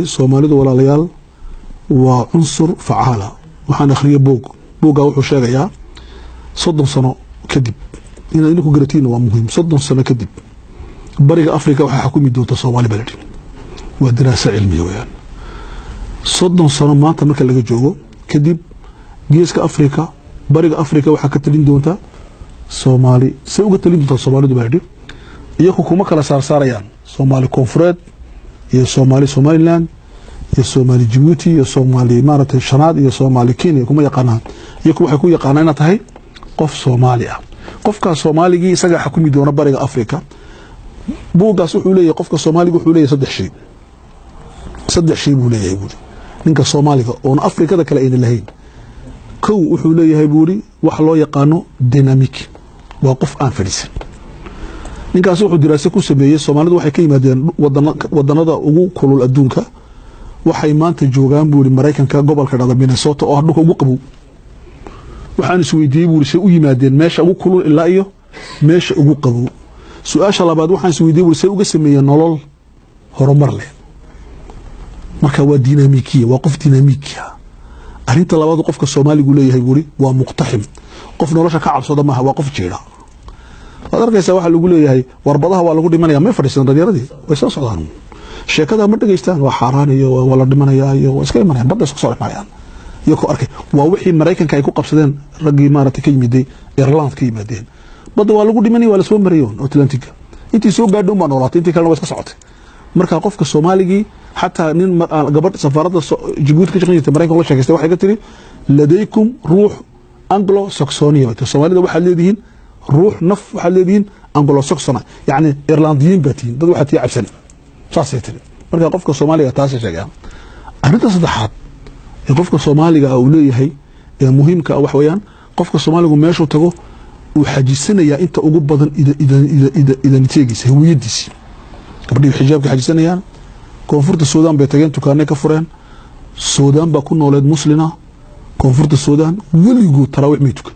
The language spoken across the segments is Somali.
Soomaalidu, walaalayaal, waa cunsur facaala. Waxaan akhriyay buug. Buuggaa wuxuu sheegayaa 30 sano kadib, inaad idinku garatiinna waa muhiim, 30 sano kadib Bariga Africa waxaa xukumi doonta Soomaali baa ladhi. Waa daraasa cilmiya weyaan. 30 sano maanta marka laga joogo kadib, Geeska Africa, Bariga Africa waxaa ka talin doonta Soomaali. Say uga talin doontaa Soomaalidu baa ladhi? Iyaku kuma kala saarsaarayaan Soomaali Koonfureed iyo Soomaali Somaliland iyo Soomaali Jabuuti iyo Soomaali maaragtay shanaad iyo Soomaali Kenya, kuma yaqaanaan. Iyaku waxay ku yaqaanaan inaad tahay qof Soomaali ah. Qofkaas Soomaaligii isagaa xukumi doona Bariga Africa. Buuggaas wuxuu leeyahay, qofka Soomaaliga wuxuu leeyahay saddex shay. Saddex shay buu leeyahay buuri ninka Soomaaliga oon Afrikada kale ayna lahayn. Kow, wuxuu leeyahay buuri wax loo yaqaano dynamic. Waa qof aan fadhiisan. Ninkaas wuxuu diraase ku sameeyey, Soomaalidu waxay ka yimaadeen wadanada ugu kulul adduunka. Waxay maanta joogaan buuri Maraykanka, gobolka dhada Minnesota oo ah dhulka ugu qabow. Waxaan isweydiiyey buuri, say u yimaadeen meesha ugu kulul ilaa iyo meesha ugu qabow? Su-aasha labaad waxaan isweydiiyey buuri, say uga sameeyeen nolol horumar leh? Marka waa dynamikiya, waa qof dynamikia. Arrinta labaad qofka Soomaaligu leeyahay buuri waa muqtaxim. Qof nolosha ka cabsada maaha, waa qof jeeda. Waad arkaysaa, waxaa lagu leeyahay warbadaha waa lagu dhimanaya. May fadhiisan dhalinyaradii, way soo socdaan. Sheekada ma dhegeystaan, waa xaaraan iyo waa la dhimanayaa iyo waa iska imanayaan, badda iska soo dhex marayaan iyo ku arkay. Waa wixii Maraykanka ay ku qabsadeen raggii maaragtay ka yimiday Ireland ka yimaadeen. Badda waa lagu dhimanaya, waa lasoo marayoon Atlantiga. Intii soo gaadhay un baa noolaatay, intii kalena waa iska socotay. Marka qofka Soomaaligii, xataa nin gabadh safaaradda Jabuuti ka shaqeyn jirtay Maraykanka la sheekaystay, waxay ka tiri: "Ladaykum ruux Anglo Saxonia." Soomaalida waxaad leedihiin ruux, naf waxaad leedihiin Anglo Saxona, yacni Irlandiyiin baa tihiin, dad waxaad tii cabsan, saasay tiri. Marka qofka Soomaaliga taasay sheegayaan. Arrinta saddexaad ee qofka Soomaaliga ah uu leeyahay ee muhiimka ah waxa weeyaan, qofka Soomaaligu meeshuu tago uu xajisanayaa inta ugu badan identity-giisa, hawiyadiisi. Gabdhihii xijaabka xajisanayaan. Koonfurta Suudaan bay tageen, dukaanay ka fureen. Suudaan baa ku nooleed muslina. Koonfurta Suudaan weligood taraawiix may tukan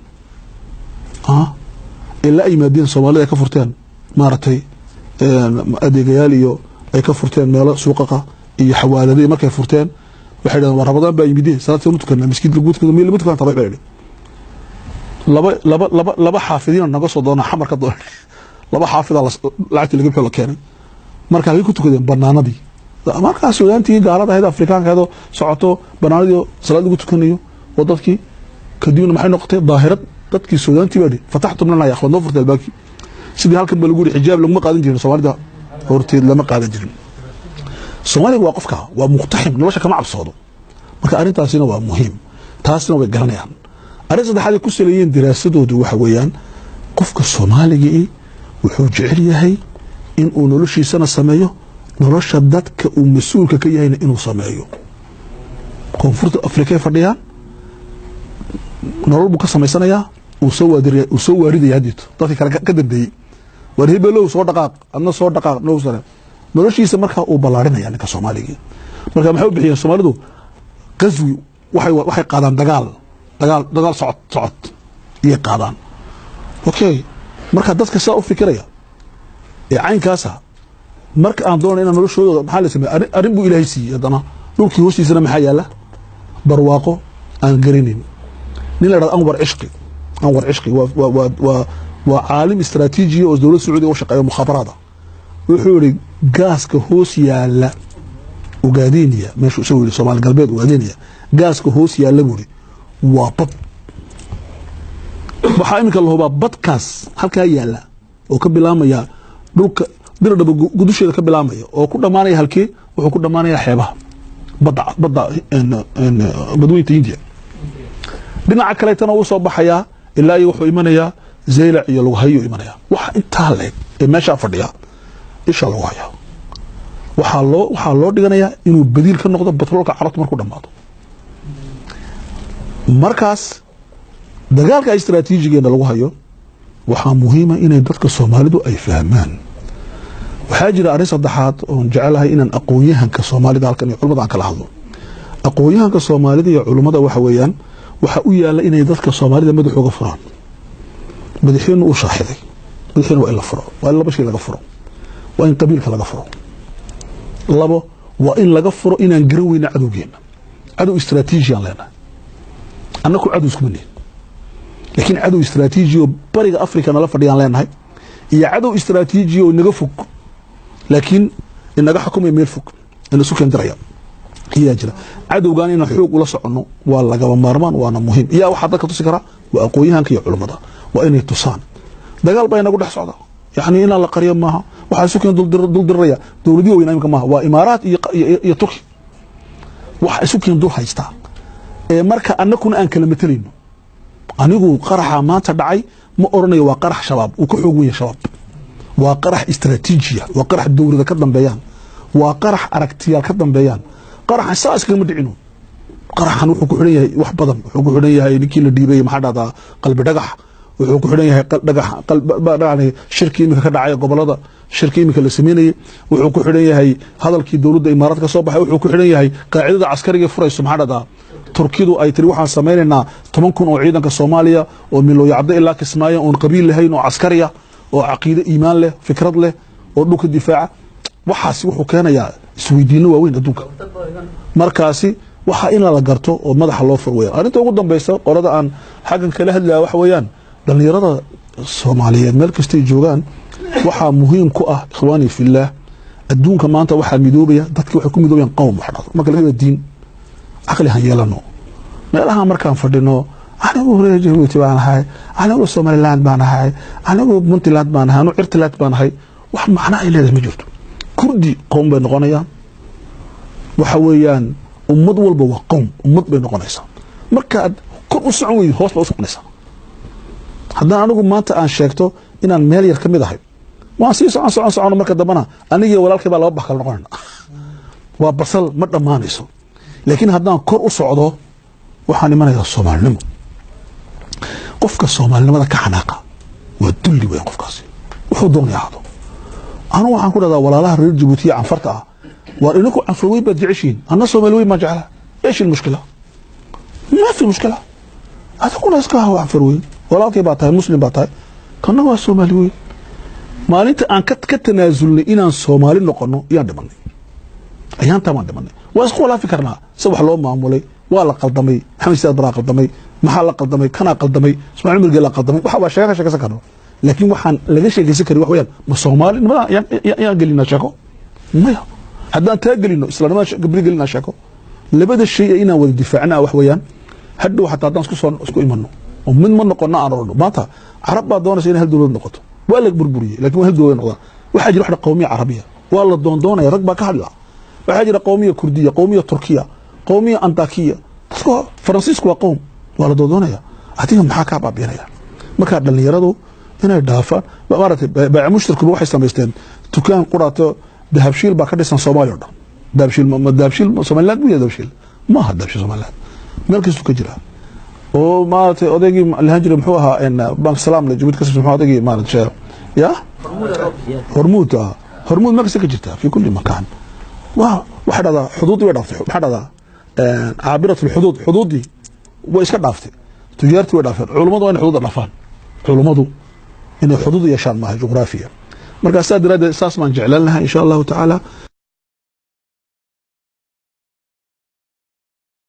ilaa ay yimaadeen Soomaalida, ay ka furteen maaragtay adeegayaal iyo ay ka furteen meelo suuqaqa iyo xawaalada. Markay furteen waxay dhahdeen: "Waa Ramadaan baa yimideen, salaad soo tukanaa, miskiid lagu tukado meel lama tukan taraawiix." Baa yidhi laba laba laba laba xaafidiina naga soo doona, Xamar ka doona. Laba xaafida lacagtii laga bixio la keenay. Marka halkay ku tukadeen? Banaanadii. Markaa Suudaantii gaalada ahayd, Afrikaanka ahayd oo socoto, banaanadii salaad lagu tukanayo oo dadkii. Kadibna maxay noqotay? Daahirad. Dadkii Suudaantii baa dhihi: "Fataxtum lana ya akhwaan, noo furtay albaabkii." Sidii halkan ba lagu yidhi xijaab laguma qaadan jirin Soomaalida horteed, lama qaadan jirin. Soomaaliga waa qofka, waa muqtaxim, nolosha kama cabsoodo. Marka arrintaasina waa muhiim, taasina way garanayaan. Arrin saddexaad ay ku saleeyeen diraasadoodu waxa weeyaan, qofka Soomaaligii wuxuu jecel yahay in uu noloshiisana sameeyo, nolosha dadka uu mas-uulka ka yahayna inuu sameeyo. Koonfurta Afrikay fadhiyaan, nolol buu ka samaysanayaa, uu soo waaridaya haddiito dadkii kale ka dambeeyey: "War hebelow, soo dhaqaaq, adna soo dhaqaaq." Nolol noloshiisa markaa uu ballaarinaya ninka Soomaaligii. Marka maxay u bixiyeen Soomaalidu? Qaswi. Waxay qaadaan dagaal, dagaal, dagaal, socod, socod iyay qaadaan. Okay, marka dadka sidaa u fikiraya ee caynkaasa, marka aan doonay inaan noloshooda, maxaa la sameeye? Arrin buu Ilaahay siiyey. Haddana dhulkii hoostiisana maxaa yaala? Barwaaqo aan garanayn. Nin la dhahdo Anwar Cishqi, Anwar Cishqi waa caalim istaraatiijiya oo dowladda Sacuudiga u shaqeeya, mukhaabaraada. Wuxuu yihi gaaska hoos yaala Ogaadeniya, meeshuu isagu yihi Soomaali Galbeed, Ogaadeniya, gaaska hoos yaala buu yihi waa bad. Waxaa iminka la hubaa badkaas halkaa yaala oo ka bilaamaya dhulka Diradhaba gudusheeda ka bilaamaya oo ku dhammaanaya halkee? Wuxuu ku dhammaanaya xeebaha badda Badweynta India. Dhinaca kaleetana wuu soo baxayaa ilaa iyo wuxuu imanayaa Zaylac iyo Lughayo imanaya. Waxa intaa leeg ee meeshaa fadhiya isha lagu hayaa, waxaa loo dhiganayaa inuu badiil ka noqdo batroolka Carabta markuu dhammaado. Markaas dagaalka istaraatiijigeena lagu hayo waxaa muhiima inay dadka Soomaalidu ay fahmaan. Waxaa jira arrin saddexaad oon jecelahay inaan aqoon-yahanka Soomaalida halkan iyo culimada aan kala hadlo. Aqoon-yahanka Soomaalida iyo culimmada waxa weeyaan, waxaa u yaala inay dadka Soomaalida madaxooga furaan. Madaxweynu uu shaaxiday, madaxweyne waa in la furo, waa in laba shay laga furo. Waa in qabiilka laga furo. Labo, Waa in laga furo inaan garan weyna cadowgeena. Cadow istraatiiji aan leenahay, annaku cadow iskuma nihin, laakiin cadow istraatiiji oo bariga Afrika nala fadhiyaan leenahay, iyo cadow istraatiiji oo inaga fog laakiin inaga xukumaya meel fog, ina isu keendiraya ayaa jira. Cadowgan inaan xoog ula soconno waa lagaba maarmaan, waana muhiim. Iyaa waxaa dadka tusi karaa waa aqoon-yahanka iyo culummada, waa inay tusaan. Dagaal baa inagu dhex socda, yacni inaan la qariyo maaha. Waxaa isu keen duldiraraya dowladihii weynaa imika maaha, waa Imaaraat iyo Turki waxa isu keen dul haystaa. Ee marka annakuna aan kala matelayno, anigu qaraxa maanta dhacay ma oranayo waa qarax Shabaab, uu ka xoog weyn yahay Shabaab. Waa qarax istraatiijiya, waa qarax dowlada ka dambeeyaan, waa qarax aragtiyaal ka dambeeyaan. Qaraxan saa iskagama dhicino. Qaraxan wuxuu ku xidhan yahay wax badan. Wuxuu ku xidhan yahay ninkii la dhiibay, maxaa dhahdaa, qalbi dhagax. Wuxuu ku xidhan yahay dhagax dhagax shirki imika ka dhacay gobolada, shirki imika la sameynayay. Wuxuu ku xidhan yahay hadalkii dowladda Imaaraad ka soo baxay. Wuxuu ku xidhan yahay qaacidada caskariga furayso, maxaa dhahdaa, Turkidu ay tiri waxaan sameynaynaa 10,000 oo ciidanka Soomaaliya oo Milooyacdo ilaa Kismaayo, oon qabiil lahayn oo caskari ah oo caqiide iimaan leh, fikrad leh, oo dhulka difaaca. Waxaasi wuxuu keenayaa isweydiino waaweyn adduunka. Markaasi waxa in la garto oo madaxa loo fur weyaan. Arrinta ugu dambeysa qolada aan xaggan kala hadlaya waxa weeyaan dhalinyarada Soomaaliyeed meel kastay joogaan. Waxaa muhiim ku ah, ikhwaani fillaah, adduunka maanta waxaa midoobaya dadki, waxay ku midoobayaan qowm wax dhahdo. Marka laga diin caqli han yeelano, meelaha markaan fadhino, anigu reer Jabuuti baan ahay, anigu Somaliland baan ahay, anigu Puntland baan ahay, anigu Cirtiland baan ahay, wax macno ay leedahay ma jirto. Kurdi qowm bay noqonayaan. Waxa weeyaan ummad walba waa qowm, ummad bay noqonaysaa. Markaad kor u socon weydid, hoos baa u soconaysaa. Haddaan anigu maanta aan sheegto inaan meel yar ka mid ahay, waan sii socon socon socono, marka dambana anigii walaalkay baa laba bax kala noqonayna, waa basal ma dhammaanayso. Laakiin haddaan kor u socdo, waxaan imanayaa Soomaalinimo. Qofka Soomaalinimada ka xanaaqa waa dulli weyn qofkaasi, wuxuu doonaya ahdo. Anu waxaan ku dhahdaa walaalaha reer Jabuutiya canfarta ah, waar ininku canfar weyn baad jeceshihiin, anna Soomaali weyn baan jeclaa. ايش المشكله؟ ما في مشكله. Adiguna iska hawo canfar weyn, walaalkay baa tahay, muslim baa tahay, kana waa Soomaali weyn. Maalinta aan ka tanaasulnay inaan Soomaali noqono iyaan dhimanay, ayaantaa baan dhimanay. Waa isku walaafi karnaa se wax loo maamulay. Waa la qaldamay, Maxamed Siyaad Baraa qaldamay, maxaa la qaldamay, kanaa qaldamay, Ismaaciil Cumar Geelaa qaldamay, waxa waa sheeka ka sheekaysan karno. Laakiin waxaan laga sheekaysan karin wax weeyaan, ma Soomaalinimada yaan gelinaa sheeko? Maya. Haddaan taa gelino, islaamnimada gabri gelinaa sheeko. Labada shay ee inaan wada difaacnaa wax weeyaan. Hadhow xataa haddaan isku soo isku imano oo mid ma noqono aan orano, maanta Carab baa doonaysa inay hal dowlad noqoto. Waa la burburiyey, laakiin waa hal dowlad noqdaan. Waxaa jira wax qowmiya carabiya, waa la doondoonaya, rag baa ka hadla. Waxaa jira qowmiya Kurdiya, qowmiya Turkiya, qowmiya Antakiya. Dadka Faransiisku waa qowm, waa la doondoonaya. Adiga maxaa kaa baabiinaya? Markaa dhalinyaradu inay dhaafaan maaragtay baaca mushtarkuba waxay samaysteen dukaan quraato Dahabshiil baa ka dhisan Soomaaliya o dhan. Dahabshiil ma Dahabshiil Somaliland buu yahay? Dahabshiil maaha Dahabshiil Somaliland, meel kastuu ka jiraa. Oo maaragtay odaygii lahaan jiray muxuu ahaa, Bank Salaam la Jabuuti ka soo, muxuu odaygii maaragtay ya Hormuud ah, Hormuud meel kasta ka jirtaa fi kulli makaan. Waa waxaa dhahdaa xuduudii way dhaaftay, maxaa dhahdaa, caabirat alxuduud, xuduuddii way iska dhaaftay, tujaartii way dhaafeen. Culummadu waa inay xuduudda dhaafaan, culummadu inay xuduud yeeshaan maaha juqraafiya. Markaa saa daraaddeed saas baan jeclaan lahaa insha Allahu tacaala.